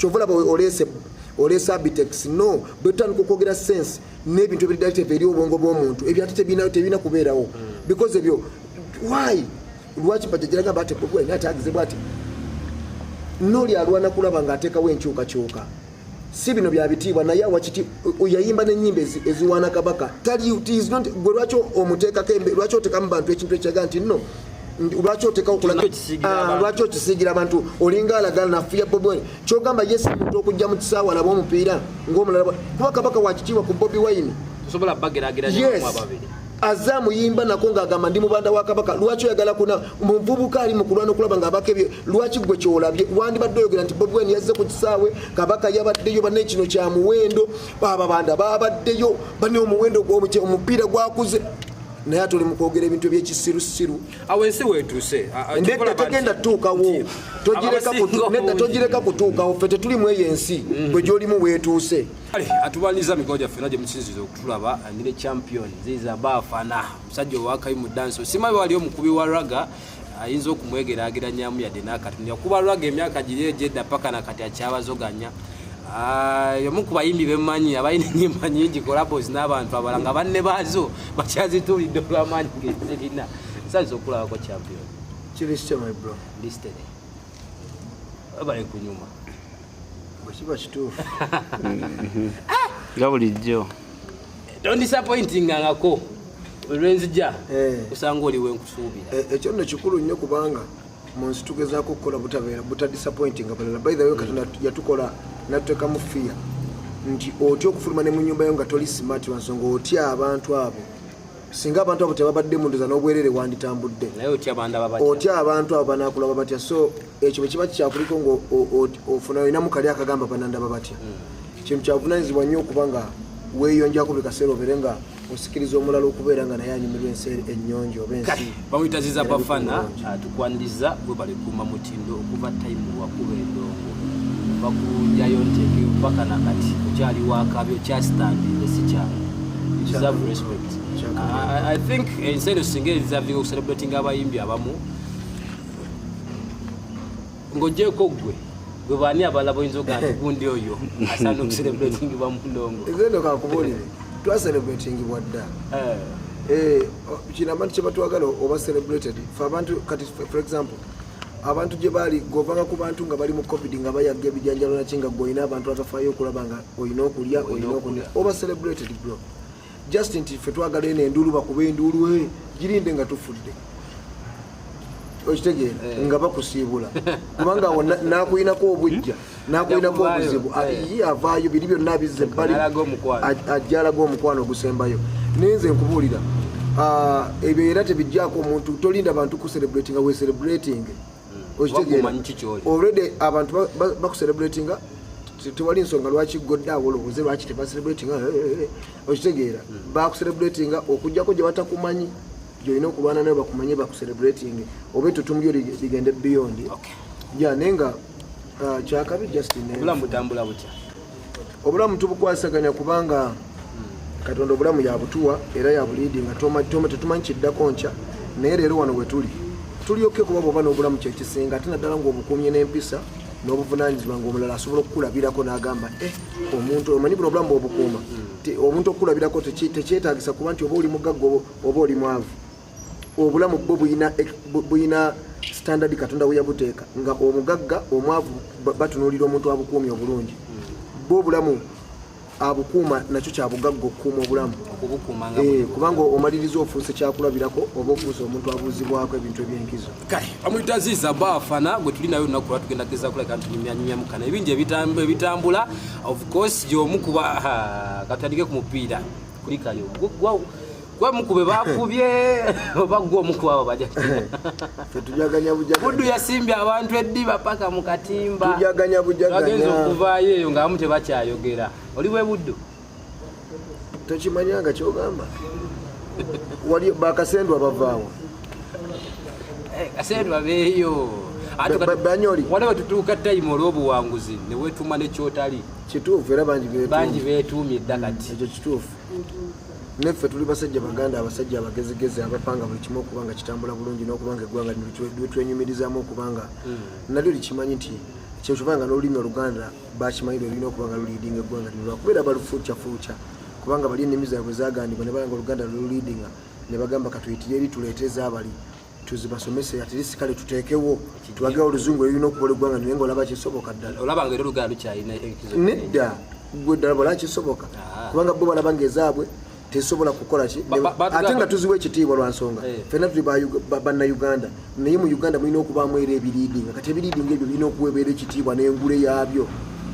Kyova olaba oleese Abitex. No bwe tutandika okwogera sense n'ebintu ebiri directive eri obwongo bw'omuntu, ebyo ate tebirina kubeerawo, because ebyo why, lwaki bajajiragamba ate Bobi Wine ate agize bwati? Noli alwana kulaba ng'ateekawo enkyukakyuka, si bino bya bitiibwa. Naye awakiti yayimba n'ennyimba eziwaana kabaka. Tali, he is not. Gwe lwaki omuteekako lwaki oteekamu bantu ekintu ekyaga nti no lwaki oteekawo Lwaki okisiigira abantu? Lwaki okisiigira abantu? Olinga alagala nafuya Bobi Wine. Kyogamba ye si muntu okujja mu kisaawe alaba omupiira ng'omulala kuba kabaka wakitiibwa ku Bobi Wine. Tosobola bagerageranya ababiri. Azze amuyimba nako ng'agamba ndi mubanda wa kabaka. Lwaki oyagala kuna muvubuka ali mu kulwana okulaba ng'abaka ebyo? Lwaki gwe kyolabye wandibadde oyogera nti Bobi Wine yazze ku kisaawe, kabaka yabaddeyo, banne kino kya muwendo, ababanda babaddeyo, banne omuwendo omupiira gwakuze, naye ate oli mu kwogera ebintu ebyekisirusiru. Awo ensi weetuuse. Nedda, tegenda tutuukawo. Togireka nedda, togireka kutuukawo. Ffe tetulimu eyo ensi bwe gyolimu weetuuse. Kale atubaliriza mikono gyaffe na gye musinziza okutulaba. Ndine champion Ziza Bafana, omusajja owakabi mu dance. Simanyi wali omukubi wa ragga ayinza okumwegeraageranyamu yadde n'akatono. Yakuba ragga emyaka giri egyedda paka nakati akyabazoganya. Omu ku bayimbi bemmanyi abalina enyimba nyingi, collabos n'abantu abalala nga banne baazo bakyazituulidde olw'amaanyi gezirina. Nsanyusa okulabako, champion. Kiri kitya, my bro? Listed bale kunyuma. Bwe kiba kituufu. Nga bulijjo. Tondisappointingangako olwenzija kusanga oli wenkusuubira. Ekyo nno kikulu nnyo, kubanga mu nsi tugezaako okukola butabeera butadisappointinga balala. By the way, Katonda yatukola natuteekamu fear nti otya okufuluma ne mu nyumba yo nga toli smart, lwansonga otya abantu abo. Singa abantu abo tebabadde mundoza n'obwerere, wanditambudde. Naye otya bandaba batya? Otya abantu abo banakulaba batya. So ekyo bwe kiba kikyakuliko nga ofuna olinamu kali akagamba banandaba batya, kintu kyavunanyizibwa nnyo okuba nga weeyonjako buli kaseera, obeere nga osikiriza omulala okubeera nga naye anyumirwa ensi ennyonjo oba ensi. Bamuyita Ziza erabika Bafana. obulungi. Tukwaniriza gwe balikuuma mutindo okuva time wakuba endongo bakujayo nteeke paka nakati okyali wakabi, okyastandinze, si kyangu. You deserve respect. Kyakabi. I think ensi eno singa edeservinga okucelebrating abayimbi abamu ng'ogyeko ggwe, gwe baani abalala boyinza ogaa nti gundi oyo asaana okucelebratingibwa mu ndongo? Nze nno kankubuulire, twacelebratingibwa dda. Kino abantu kyebatwagala oba celebrated. Fe abantu kati, for example, abantu gye baali govanga ku bantu nga bali mu COVID nga bayaga ebijanjalo naki, nga gwe olina abantu abafaayo okulaba nga olina okulya, olina okunywa, oba celebrated, bro. Just nti ffe twagala eno enduulu, bakuba enduulu, girinde nga tufudde, okitegeera, nga bakusiibula, kubanga awo nakuyinako obujja, nakuyinako Yakuvaayo. obuzibu. Ye avaayo biri byonna bizza ebbali. N'alaga omukwano. Ajja alaga omukwano ogusembayo. Naye nze nkubuulira, ebyo era tebijjaako omuntu. Tolinda bantu kucelebratinga, we celebrating, okitegeera? Wakumanyi ki ky'oli. Already abantu bakucelebratinga, tewali nsonga lwaki godde awo olowooze lwaki tebacelebratinga, okitegeera? Bakucelebratinga, okugjako gye batakumanyi, gyolina okulwana nayo bakumanye, bakucelebrating, oba ettutumu lyo ligende beyond. Ya, naye nga kyakabi Justin. Obulamu butambula butya? Obulamu tubukwasaganya, kubanga Katonda obulamu yabutuwa era yabuleadinga. Tetumanyi kiddako nkya, naye leero wano we tuli tulyoke, kuba bwoba n'obulamu kyekisinga, ate naddala ng'obukuumye n'empisa n'obuvunanyizibwa, ng'omulala asobola okukulabirako n'agamba, eh, omuntu omanyi buno obulamu bwobukuuma. Omuntu okukulabirako tekyetaagisa kuba nti oba oli mugagga oba oli mwavu. Obulamu bwo buyina standard Katonda we yabuteeka, nga omugagga, omwavu batunuulira omuntu abukuumye obulungi. Bwo obulamu abukuuma nakyo kyabugagga, okukuuma obulamu. Okubukuuma nga Kubanga omaliriza ofuuse kyakulabirako oba ofuuse omuntu abuuzibwako ebintu ebyenkizo. Kale bamuyita Ziza Bafana gwe tuli naye olunaku lwa tugenda kugeza kuleka ntunyumyanyumyamu kana ebingi ebitambula. Of course gyomu kuba katutandike ku mupiira, kulikayo gwe mukube bakubye oba gwe omukuba abo baja. Ffe tujaganya Buddu bujaganya. Yasimbye abantu eddiba paka mu katimba. Tujaganya bagenza bujaganya. Okuvaayo eyo ngaamu tebakyayogera, oli bwe Buddu. Tokimanya nga kyogamba wali bakasendwa bavaawo. Kasendwa beeyo. Ate Banyoli. Waliwo tutuuka time olw'obuwanguzi ne weetuma ne kyotali. Kituufu, era bangi beetuumye. Bangi beetuumye dda kati. Ekyo kituufu. Neffe tuli basajja baganda, abasajja abagezigezi abapanga buli kimu okuba nga kitambula bulungi, n'okuba nga eggwanga lino litwenyumirizaamu, okuba nga nalyo likimanyi nti Kyekyoba nga n'olulimi Oluganda bakimanyi lwe lulina okuba nga luleadinga eggwanga lino, lwakubeera balufuucafuuca, kubanga bali ennimi zaabwe zagandibwa ne balanga Oluganda lululeadinga, ne bagamba katuyitire eri tuleete ezaabali tuzibasomese, at least kale tuteekewo tubagewo oluzungu erulina okukola eggwanga, naye ngaolaba kisoboka ddala? Olaba nga era Oluganda lukyalina enkizo? Nedda, gwe ddala bola kisoboka? Kubanga bo balaba ngaezaabwe tesobola kukola ki. Ate nga tuziwa ekitiibwa lwa nsonga ffenna tuli Bannayuganda, naye mu Uganda mulina okubaamu era ebileadinga. Kati ebileadinga ebyo birina okuweebwa ekitiibwa n'engule yaabyo,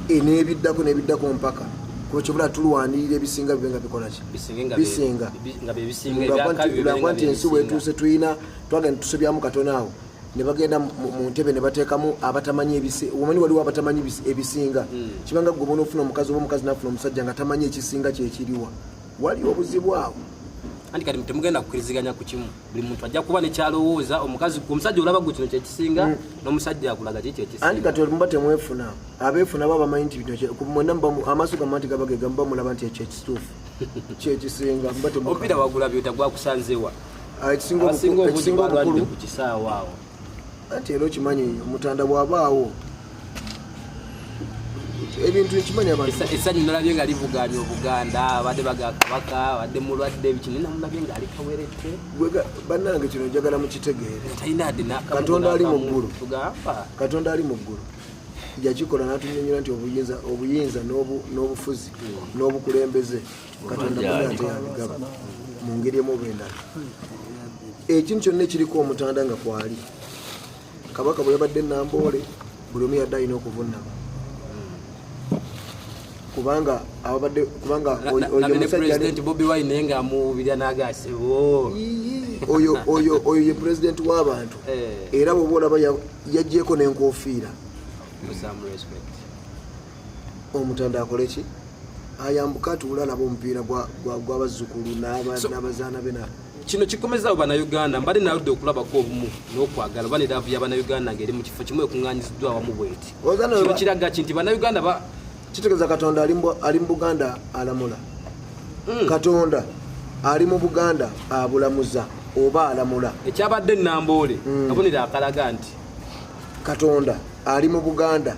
n'ebiddako n'ebiddako, mpaka kuba kyobula tulwanirira ebisinga bibe nga bikola ki, bisinga. Nga byebisinga. Lwakuba nti ensi wetuuse tulina twagenda tusobyamu katono awo ne bagenda mu ntebe ne bateekamu abatamanyi omanyi waliwo abatamanyi ebisinga. Kibanga gwe bona ofuna omukazi oba omukazi nafuna omusajja nga tamanyi ekisinga kyekiriwa, wali obuzibu awo. Anti kati temugenda kukkiriziganya ku kimu, buli muntu ajja kuba nekyalowooza. Omukazi, omusajja olaba gwe kino kyekisinga, n'omusajja akulaga ki Anti kyekisinga. Kati muba temwefuna, abeefuna baba bamanyi nti bino mwenna amaaso gammwe nti gaba gega, muba mulaba nti ekyo ekituufu kyekisinga, muba Omupiira wagulabye ota? Gwakusanzewa? Ah, ekisinga Abasinga obungi ekisinga balwadde obukulu ku kisaawe awo. Anti era okimanyi omutanda bw'abaawo ebintu nkimanyi abantu Essanyu nalabye nga livuganya Obuganda, abadde baga Kabaka abadde mulwadde biki, naye namulabye ng'ali kawerette. Bannange, kino njagala mukitegeere. Talina adde n'akamu. Katonda ali mu ggulu. Tugamba. Katonda ali mu ggulu yakikola n'atunyonyola nti obuyinza n'obufuzi n'obukulembeze Katonda Gyali. muna ate yabigaba mu ngeri emu oba endala. Ekintu kyonna ekiriko omutanda nga kwali Kabaka bwe yabadde Namboole, buli omu yadde alina okuvunama, kubanga ababadde kubanga oyo Nabye ne omusajja President Bobi Wine naye ng'amuwubirira n'agasebo. Ii, oyo ye pulezidenti w'abantu. Era bw'oba olaba yaggyeko n'enkofiira. Some respect. Omutanda akole ki? Ayambuka atuule alaba omupiira gw'abazzukulu n'abazaana be na Kino kikomezaawo Bannayuganda. Mbadde naludde okulabako obumu n'okwagala oba ne love y'Abannayuganda ng'eri mu kifo kimu ekuŋŋaanyiziddwa awamu bweti. Ozana Kino kiraga ki nti Bannayuganda ba Kitegeeza Katonda ali mu Buganda alamula. Katonda ali mu Buganda abulamuza oba alamula. Ekyabadde Namboole kabonero akalaga nti Katonda ali mu Buganda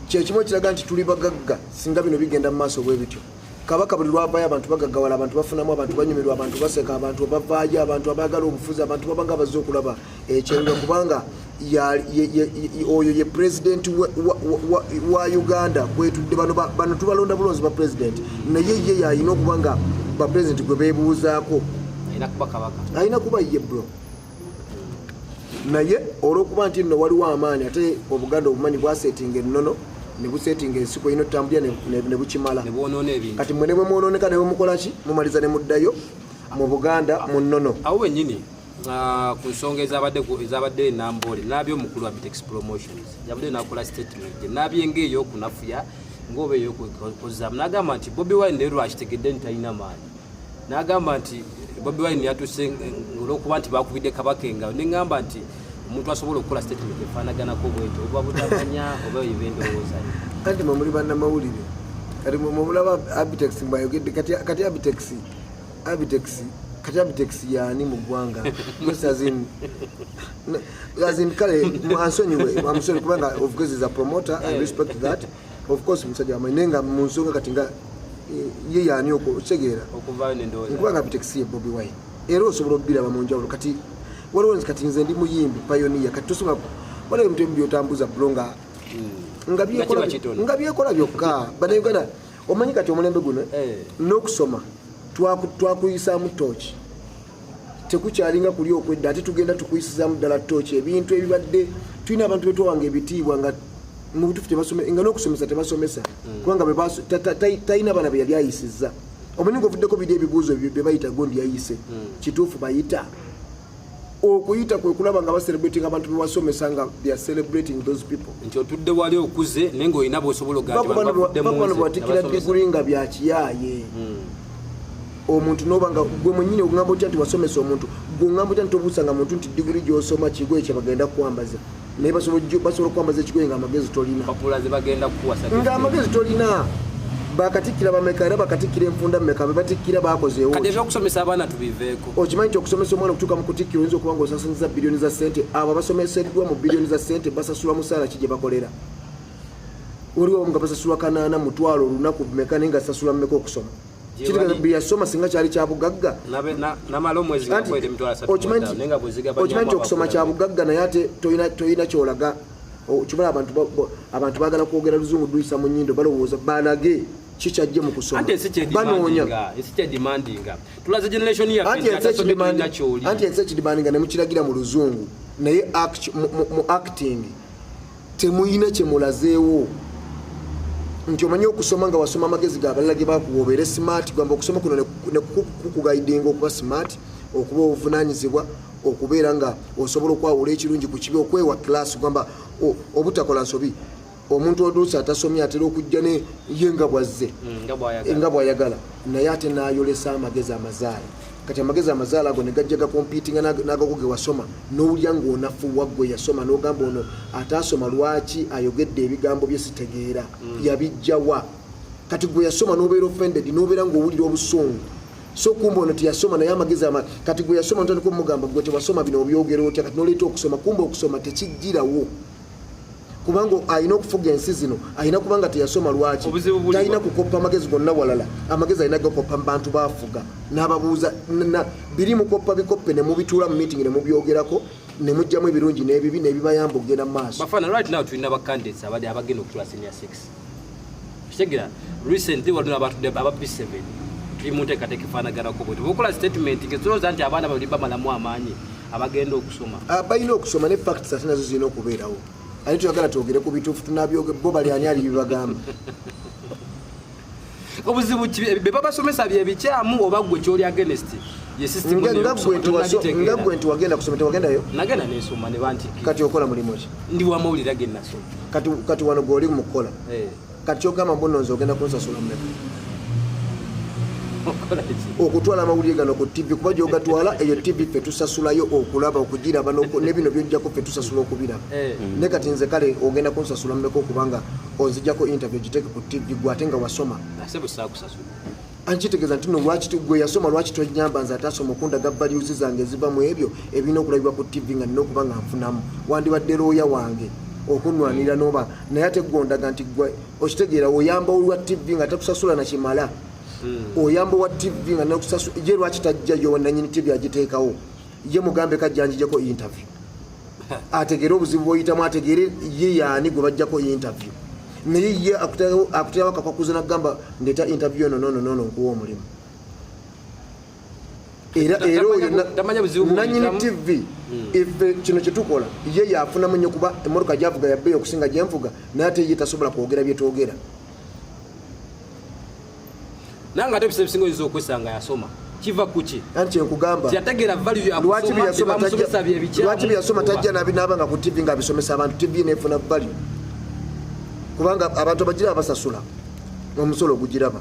kyekimu ekiraga nti tuli bagagga. Singa bino bigenda mu maaso bwe bityo, Kabaka buli lwavaayo abantu bagaggawala, abantu bafunamu, abantu banyumirwa, abantu baseka, abantu bavaayo, abantu abaagala obufuzi, abantu babanga bazze okulaba ekyenga, kubanga oyo ye pulezidenti wa Uganda kwetudde. Bano bano tubalonda bulonzi ba pulezidenti, naye ye yalina okuba nga bapulezidenti gwe beebuuzaako. Alina kuba Kabaka. Alina kuba ye, bro. Naye olwokuba nti nno waliwo amaanyi, ate Obuganda obumanyi bwasetinga ennono ne busetinga ensiko erina otutambulira ne bukimala. Ne bwonoona ebintu. Kati mwe ne bwe mwonooneka ne bwe mukola ki, mumaliza ne muddayo mu Buganda mu nnono. Awo wennyini, ku nsonga ezabadde Enamboole, nabye omukulu wa Bitex Promotions yabadde nakola statement gye nabye ngaey'okunafuya ng'oba ey'okwekozaamu, n'agamba nti Bobi Wine naye lwakitegedde nti talina maanyi, n'agamba nti Bobi Wine yatuse olw'okuba nti bakubidde Kabaka engalo. Neŋŋamba nti omuntu asobola okukola statement efaanaganako bwetyo oba butamanya oba eba endowooza ye. Anti mwe muli bannamawulire, kati mwe mulaba Abitex mbwayogedde. Kati Abitex, kati Abitex yaani mu ggwanga? Just as in kale ansonyiwe, I'm sorry, kubanga of course is a promoter, I respect that, of course musajja wamanyi, naye nga mu nsonga kati nga ye yaani okitegeera? Okuvaayo n'endowooza. Nkubanga Abitex ye Bobi Wine, era osobola okubiraba mu njawulo. Kati waliwo nze, kati nze ndi muyimbi pioneer, kati tosobola waliwo ebintu ebimu byotambuza, bro, nga nga kiba kitono. Nga byekola byokka. Bannayuganda omanyi kati omulembe guno n'okusoma twakuyisaamu tooki, tekukyalinga kuli okwedda, ate tugenda tukuyisizaamu ddala tooki. Ebintu ebibadde tulina abantu betwawanga ebitiibwa nga mu butuufu tebasome, nga n'okusomesa tebasomesa, kubanga talina baana be yali ayisizza. Omanyi ngaovuddeko biri ebibuuzo bye bayita gundi yayise kituufu, bayita okuyita kwe kulaba nga bacelebrating abantu bewasomesa, nga they are celebrating those people. Nti otudde wali okuze naye ng'olina bw'osobola okugaa nti bano bavudde mu bakubano nze, bwatikkira nabasomesa. Diguri nga byakiyaaye omuntu noba nga gwe mwenyini ogamba otya nti wasomesa omuntu, gwe ogamba otya nti tobuusanga muntu nti diguri gyosoma kigoye kyebagenda kukwambaza, naye basobola okukwambaza ekigoye nga amagezi tolina. Empapula ze bagenda kukuwa. Nga amagezi tolina. Bakatikkira bameka? Era bakatikkira enfunda mmeka bebatikkira bakozeewo? Kati ebyokusomesa abaana tubiveeko. Okimanyi nti okusomesa omwana okutuuka mu kutikkira oyinza okuba nga osasanyiza biliyoni za ssente? Abo abasomeseddwa mu biliyoni za ssente basasulwa musaala ki gye bakolera? Waliwo abamu nga basasulwa 800 mutwalo olunaku meka, naye nga sasula mmeka okusoma? Gye Kitegeeza bali. bye yasoma singa kyali kya bugagga. Namala omwezi nga Anti, nkwera emitwalo asatu okimanyi mu etaano, nti- naye nga bw'ozigabanyamu okimanyi nti okusoma abakulaba. kya bugagga, naye ate toyina kyolaga. Kibala abantu baagala kwogera luzungu duyisa mu nnyindo, balowooza balage kikyajje mu kusoma. Anti ensi Banoonya. kyedimandinga, ensi kyedimandinga, tulaze generation yaffe Anti nti ensi atasomye tolina kyoli. Anti ensi ekidimandinga ne mukiragira mu luzungu, naye mu acting temuyina kyemulazeewo nti omanyi okusoma nga wasoma amagezi gabalala ge bakuwa obeere smart. Gamba okusoma kuno ne kukuguidinga okuba smart, okuba obuvunanyizibwa, okubeera nga osobola okwawula ekirungi ku kibi, okwewa class, gamba obutakola nsobi. Omuntu oluusi atasomye atera okujja ne ye nga bwazze, Nga bw'ayagala. Nga bw'ayagala, naye ate n'ayolesa amagezi amazaale. Kati amagezi amazaale ago ne gajja gacompetinga n'agago ge wasoma, n'owulya ng'onafuwa gwe yasoma, n'ogamba ono ataasoma lwaki ayogedde ebigambo bye sitegeera, yabijjawa? Kati gwe yasoma n'obeera offended, n'obeera ng'owulira obusungu. So kumba ono teyasoma, naye amagezi ama kati gwe yasoma ntandika omugamba, gwe tewasoma bino obyogera otya? Kati n'oleeta okusoma, kumba okusoma tekijjirawo, kubanga alina okufuga ensi zino alina kubanga teyasoma. Lwaki? Obuzibu buli Talina wa? kukoppa amagezi gonna walala. Amagezi alina gakoppa mu bantu bafuga n'ababuuza biri mukoppa bikoppe ne mubituula mu meeting ne mubyogerako ne mugjamu ebirungi n'ebibi n'ebibayamba okugenda mu maaso. Bafana, right now tulina ba candidates abali abagenda okutula senior 6, kitegeera? Recently waliwo abatudde aba B7, tuli mu nteekateeka efaanaganako bwe tubakola statement ngezirowooza nti abaana babiri bamalamu amaanyi abagenda okusoma. Ah, balina okusoma ne facts ate nazo zirina okubeerawo. Ate tuyagala twogere ku bituufu, tunabyoge bo bali ani ali bibagamba? Obuzibu be babasomesa bye bikyamu, oba gwe kyoli against ye system Nga eno nga gwe ey'okusoma, nti tonnabitegeera. Nga gwe nti wagenda kusoma, tewagendayo? Nagenda nesoma ne bantikira. Kati okola mulimu ki? Ndi wamawulire ge nasoma. Kati wano gwoli mu kukola? Eh, Kati kyogamba mbuno nze ogenda kunsasula mmeka? Okola ki? Okutwala amawulire gano ku TV, kuba gyogatwala eyo TV ffe tusasulayo okulaba, okugiraba, ne bino byojjako ffe tusasula okubiraba. Ne kati nze kale ogenda kunsasula mmeka okubanga onzijjako interview giteeke ku TV, gwe ate nga wasoma? Ase bwe saakusasula. Ankitegeeza nti no lwaki gwe yasoma lwaki tonyamba nze atasoma okundaga values zange eziva mu ebyo ebirina okulabibwa ku TV nga nina okuba nga nfunamu? Wandibadde looya wange okunwanira noba, naye ate gwe ondaga nti gwe okitegeera oyamba olwa TV nga takusasula nakimala. Oyamba wa TV nga nakusasula ye, lwaki tajjayo nanyini TV agiteekawo ye mugambe kajjanjijeko interview, ategere obuzibu bwoyitamu, ategere ye yaani gwe bajjako interview? Naye ye akuterawo akakwakuzo nagamba ndeeta interview eno nono nono nkuwa omulimu. Era oyo Tamanya buzibu nanyini bw'oyitamu. TV ife kino kyetukola ye yafunamu nnyo, kuba emmotoka gyavuga yabbeeyi okusinga gyenvuga, naye ate ye tasobola kwogera byetwogera. Nange ate ebiseera ebisinga oyinza okwesanga yasoma, kiva kuki? Anti kyenkugamba, Tiyategeera value ya lwaki kusoma, tebamusomesa bye bikyamu, lwaki byeyasoma oba? Tajja naaba nga ku TV ng'abisomesa abantu, TV nefuna value, kubanga abantu abagiraba basasula omusolo ogugiraba.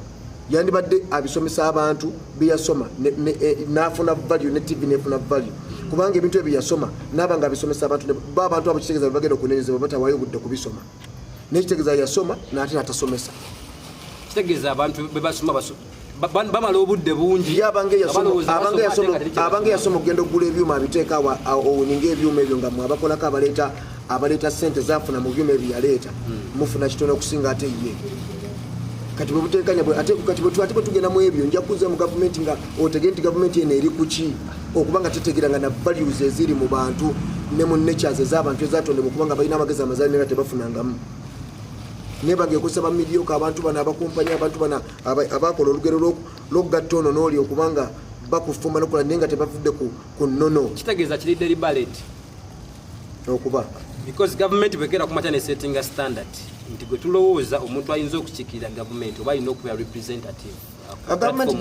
Yandibadde abisomesa abantu byeyasoma n'afuna value, ne TV nefuna value, kubanga ebintu ebyo yasoma naaba nga abisomesa abantu ba abantu abo kitegeeza bagenda okunenyezebwa batawayo obudde kubisoma, naye kitegeeza yasoma n'ate natasomesa. Kitegeeza abantu bebasoma bamala obudde bungi Ye abanga nga balowooza basoma, ate nga teri kye abanga basoma. Yasoma okugenda okugula ebyuma abiteeka owuninga ebyuma ebyo nga mwe abakolako abaleeta sente zafuna mu byuma ebyo yaleeta, mufuna kitono okusinga ate ye. Kati bwe buteekanya ate kati ate bwe tugenda mu ebyo, nja kuza mu gavumenti nga otegere nti gavumenti eno eri kuki, okuba nga tetegeera nga na values eziri mu bantu ne mu natures ez'abantu ezatondebwa, okuba nga balina amagezi amazaali naye nga tebafunangamu. Naye bange ekozesa bamidioka, abantu bano abakumpanya, abantu bano abakola olugero lw'okugatta ono n'oli, okubanga bakufumba nokola naye nga tebavudde ku nnono. Kitegeeza kiri deliberate. Okuba Because government bwekera kumakya ne settinga standard nti gwe tulowooza omuntu ayinza okukiikirira gavumenti oba alina okubeera representative Gavumenti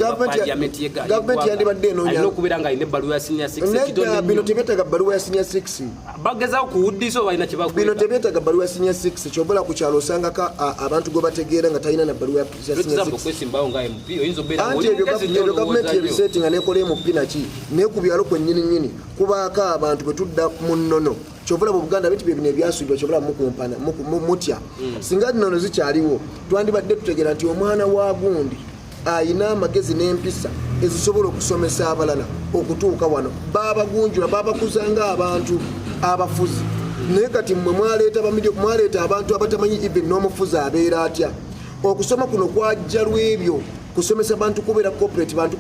yandibadde enoonya- alina okubeera nga alina ebbaluwa ya senior six. Nedda, Ekitono bino ennyo. tebyetaaga bbaluwa ya senior 6. Bagezaako kuwuddisa oba balina Bino kyebakweka? tebyetaaga bbaluwa ya senior 6. Kyobola ku kyalo osangako abantu gwe bategeera nga talina na bbaluwa ya senior Example, 6. okwesimbawo nga MP oyinza obeera Anti ng'oli ebyo mugezi nnyo, ebyo gavumenti olowooza nnyo. ebisetinga nekola MP naki, naye ku byalo kwennyini nnyini kubaako abantu bwe tudda mu nnono. Kyova olaba Obuganda bintu bye bino ebyasuubirwa, kyova olaba mukumpana mutya. Singa nnono zikyaliwo, twandibadde tutegeera nti omwana wa gundi ayina amagezi n'empisa ezisobola okusomesa abalala okutuuka wano. Babagunjula, babakuza ng'abantu abafuzi. Naye kati mmwe mwaleeta bamidio, mwaleeta abantu abatamanyi even n'omufuzi abeera atya. Okusoma kuno kwajja lwebyo kusomesa bantu kubeera corporate, bantu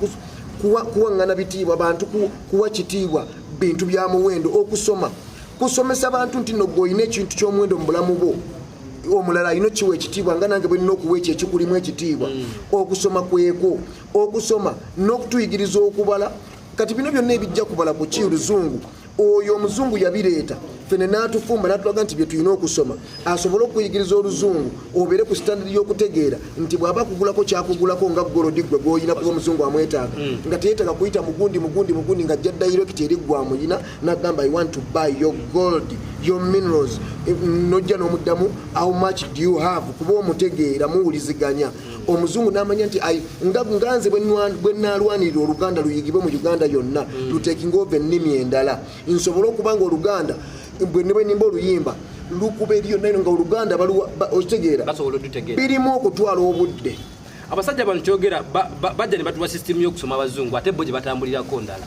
kuwaŋŋana bitiibwa, bantu kuwa kitiibwa bintu bya muwendo. Okusoma kusomesa bantu nti no gwe olina ekintu ky'omuwendo mu bulamu bwo, omulala alina okiwa ekitiibwa nga nange bwe nina okuwa ekyo ekikulimu ekitiibwa. Okusoma kwekwo, okusoma n'okutuyigiriza okubala. Kati bino byonna ebijja kubala ku ki luzungu, oyo omuzungu yabireeta, fene n'atufumba n'atulaga nti bye tulina okusoma, asobole okuyigiriza oluzungu obeere ku standard y'okutegeera nti bw'aba akugulako kyakugulako nga gold gwe gw'olina, kuba omuzungu amwetaaga nga teyeetaaga kuyita mugundi mugundi mugundi, nga ajja direct eri gwe amuyina n'agamba, "I want to buy your gold, your minerals." Nojja n'omuddamu, "How much do you have?" Kuba omutegeera, muwuliziganya. Omuzungu n'amanya nti nga nze bwe naalwanirira oluganda luyigibwe mu Uganda yonna, lutekinga ova ennimi endala, nsobole okuba nga oluganda bwe ne bwe nimba oluyimba lukuba eri yonna eno nga oluganda okitegeera. Basobola odutegeera. Birimu okutwala obudde. Abasajja bano kyogera bajja ne batuwa sisitimu y'okusoma abazungu, ate bo gye batambulirako ndala,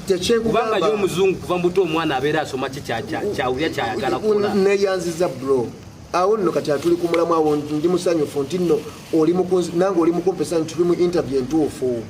kubanga Tekyenkugamba. ye omuzungu kuva mu buto omwana abeera asoma ki kyawulira kyayagala kukola. Neyanziza bro. Awo nno kati atuli ku mulamu, awo ndi musanyufu nti nno oli nange oli mukumpesa nti tuli mu interview entuufu,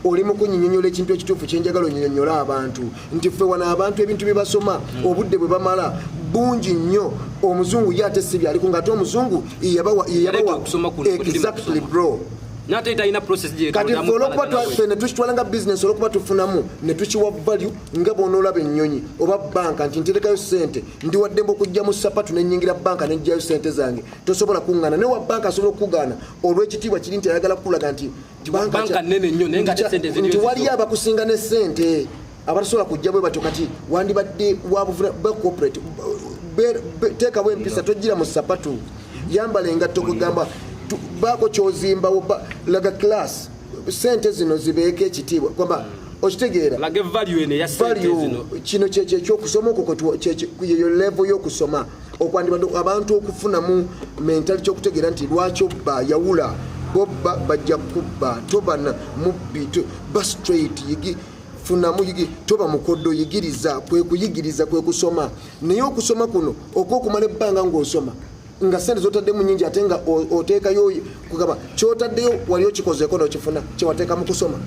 oli mu kunyinyonyola ekintu ekituufu kyenjagala onyinyonyola abantu nti ffe wano abantu ebintu bye basoma obudde bwe bamala bungi nnyo. Omuzungu ye ate si byaliko, ngaate omuzungu Yaleeta yeyabawa. okusoma kuno kwe tuli mu Exactly, kusoma. bro. Nate talina process gye Kati ffe olwokuba ffe ne tukitwala nga bizinesi, olwokuba tufunamu ne tukiwa value, nga bw'onoolaba ennyonyi oba banka nti nterekayo sente, ndi waddembe okugjamu sapatu nenyingira banka nejjayo sente zange, tosobola kuŋŋaana. Naye wa banka asobola okukugaana olw'ekitiibwa kiri nti ayagala kukulaga nti banka Banka nnene nnyo, naye nga nti ate sente ziriyo nti zizo. Waliyo abakusinga ne sente abatasobola kujja bwe batyo. Kati wandibadde wabuvuna ba corporate, teekawo empisa, togira mu sapatu, yambala engatto, kugamba baako kyozimbawo, laga class, sente zino zibeeko ekitiibwa, kwamba okitegeera. Laga value eno eya sente Value. zino. Kino kyekyo ekyokusoma okwo yeyo level y'okusoma okwandibadde abantu okufunamu mentality okutegeera nti lwaki obba, yawula bobba bajja kubba, toba mubbi, ba straight, yigi funamu, yigi toba mukoddo, yigiriza, kwe kuyigiriza, kwe kusoma. Naye okusoma kuno okwokumala ebbanga ng'osoma nga sente zotaddemu nyingi, ate nga oteekayo, kugamba kyotaddeyo wali okikozeeko nokifuna kyewateeka mu kusoma,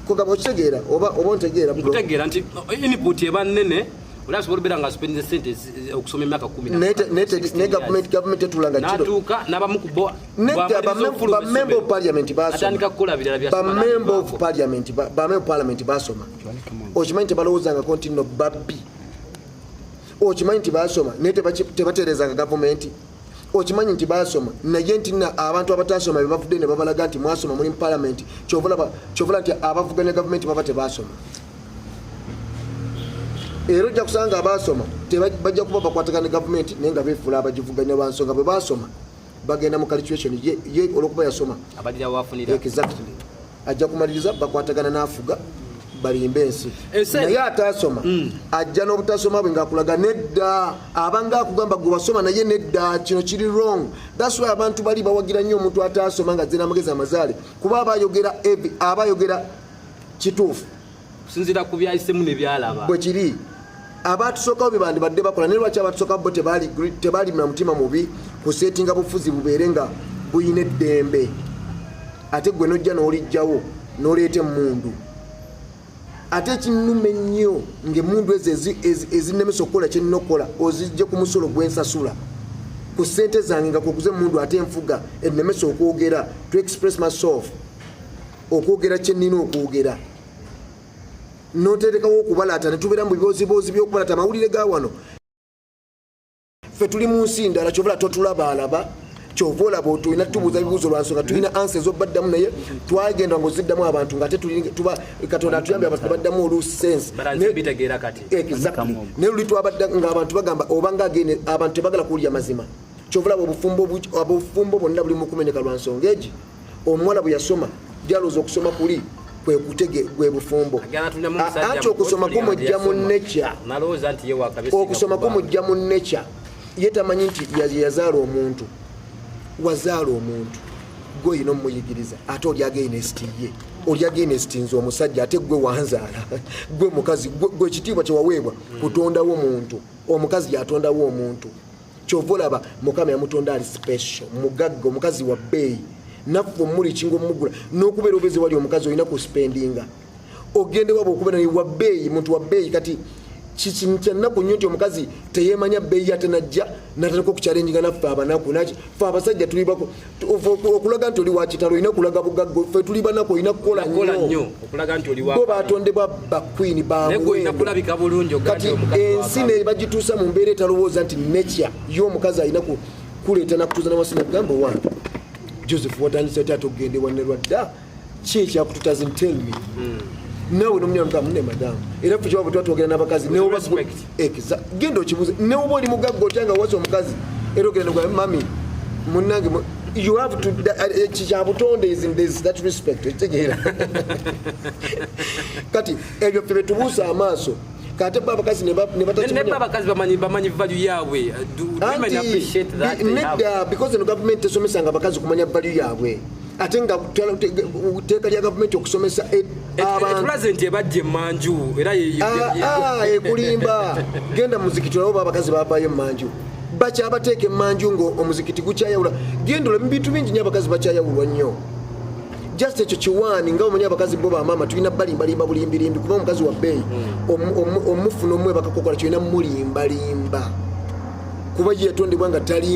kugamba okitegeera oba ontegeera, bro? Nkutegeera nti input eba nnene, oli asobola obeera nga aspendinze sente okusoma emyaka 10 Naye gavumenti etulanga kiro. N'atuuka n'abamu ku bo Nedda, bw'amaliriza okufuluma ba member of essomero, parliament basoma. atandika kukola birala Ba byasoma member of n'abivaako. parliament, ba member of parliament basoma. Okimanyi tebalowoozangako nti nno babbi? Okimanyi nti basoma naye tebatereezanga gavumenti? Okimanyi nti basoma naye nti nna abantu abatasoma be bavudde ne babalaga nti mwasoma, muli mu parliament? Kyova olaba nti abavuganya gavumenti baba tebasoma, era ojja kusanga abasoma bajja kuba bakwatagana ne gavumenti naye nga befuula abagivuganya lwa nsonga bwe basoma bagenda mu calculation ye olwokuba yasoma. Abalira wafunira. Exactly, ajja kumaliriza bakwatagana n'afuga balimbe ensi. Ensi- Naye atasoma ajja n'obutasoma bwe ngaakulaga nedda, abanga akugamba gwe wasoma naye nedda, kino kiri wrong. That's why abantu bali bawagira nnyo omuntu atasoma nga azze n'amagezi amazaale, kuba aba ayogera kituufu. Kusinziira ku byayisemu ne byalaba. Bwe kiri. Abatusookawo bye bandibadde bakola, naye lwaki abatusookawo bo tebaali na mutima mubi kuseetinga bufuzi bubeere nga buyina eddembe, ate gwe nojja n'olijjawo n'oleeta emmundu? Ate ekinnuma ennyo ng'emmundu ezo ezinnemesa okukola kyenina okukola ozijje ku musolo gwensasula ku ssente zange, nga kwekuza emmundu ate enfuga ennemesa okwogera, to express myself, okwogera kyenina okwogera, noterekawo okubalaata ne tubeera mu biboziboozi by'okubalata amawulire ga wano. Ffe tuli mu nsi ndala, kyova totulabaalaba, kyova olaba tulina tubuuza bibuuzo lwa nsonga, tulina answer ezobaddamu, naye twagenda nga oziddamu abantu nga ate tuba Katonda atuyambye abantu tebaddamu olusense. Baranze bitegeera kati. Exactly. Naye luli twabadda nga abantu bagamba oba nga agende, abantu tebagala kuwulira mazima. Kyova olaba obufumbo bwonna buli mu kumenyeka lwa nsonga egi. Omuwala bwe yasoma gyalowooza okusoma kuli kwe kutege gwe bufumbo. Agenda atundamu omusajja Anti okusoma mu kumujja mu yasoma. nature. Nalowooza nti ye wakabi. Okusoma kumujja mu nature. Ye tamanyi nti yazaala omuntu, wazaala omuntu. Gwe olina omuyigiriza, ate oli against ye, oli against nze omusajja, ate gwe wanzaala, gwe mukazi, gwe ekitiibwa kyewaweebwa kutondawo muntu. Omukazi yatondawo omuntu. Kyova olaba Mukama yamutonda ali special, mugagga, omukazi wa bbeeyi. Naffe omulikinga omugula n'okubeera obezi wali omukazi olina kuspendinga ogende waba okubeera naye wa bbeeyi, muntu wa bbeeyi. Kati kyannaku nnyo nti omukazi teyemanya bbeeyi, ate najja natandika okuchallenginga naffe abanaku. Naki fe abasajja tuli bako okulaga nti oli wakitalo, olina kulaga bugagga. Ffe tuli banaku, olina kukola kola nnyo. Nnyo okulaga nti oli wa Bo batondebwa baqueen. Naye gwe olina kulabika bulungi ogaa Kati nti omukazi ensi wakabi. ne bagituusa mu mbeera etalowooza nti nature y'omukazi alina kuleeta nakutuuza nawasi nagamba, "Wange Joseph, watandise ate ate okugenda ewannerwadda ki ekyakututazi? Tell me." Naawe nomunyala mune madamu, era ffe kyaba twatwogera n'abakazi. With respect. Genda okibuuze, newoba oli mugagga otya nga wasa omukazi, era ogenda nogamba, "Mami munange," you have to kya butonde is in this that respect, okitegeera? Kati ebyo ffe betubuusa amaaso. Kate bo abakazi ne batakimanya. Naye abakazi bamanyi value yaabwe. Do women appreciate that they have Nedda, because eno gavumenti tesomesanga abakazi kumanya value yaabwe, ate nga teeka lya gavumenti okusomesa abantu. Etulaze nti ebajja emanju era Ah, ah, ekulimba. Genda muzikiti olaba abakazi bavayo emanju, bakyabateeka emanju nga omuzikiti gukyayawula. Genda olaba bintu bingi nyo, abakazi bakyayawulwa nnyo. Just ekyo kiwaani nga omanyi abakazi bo bamaama tulina balimbalimba bulimbirimbi, kuba omukazi wa bbeeyi omufuna omwebakakokola kyolina mulimbalimba, kuba ye yatondebwa nga tali.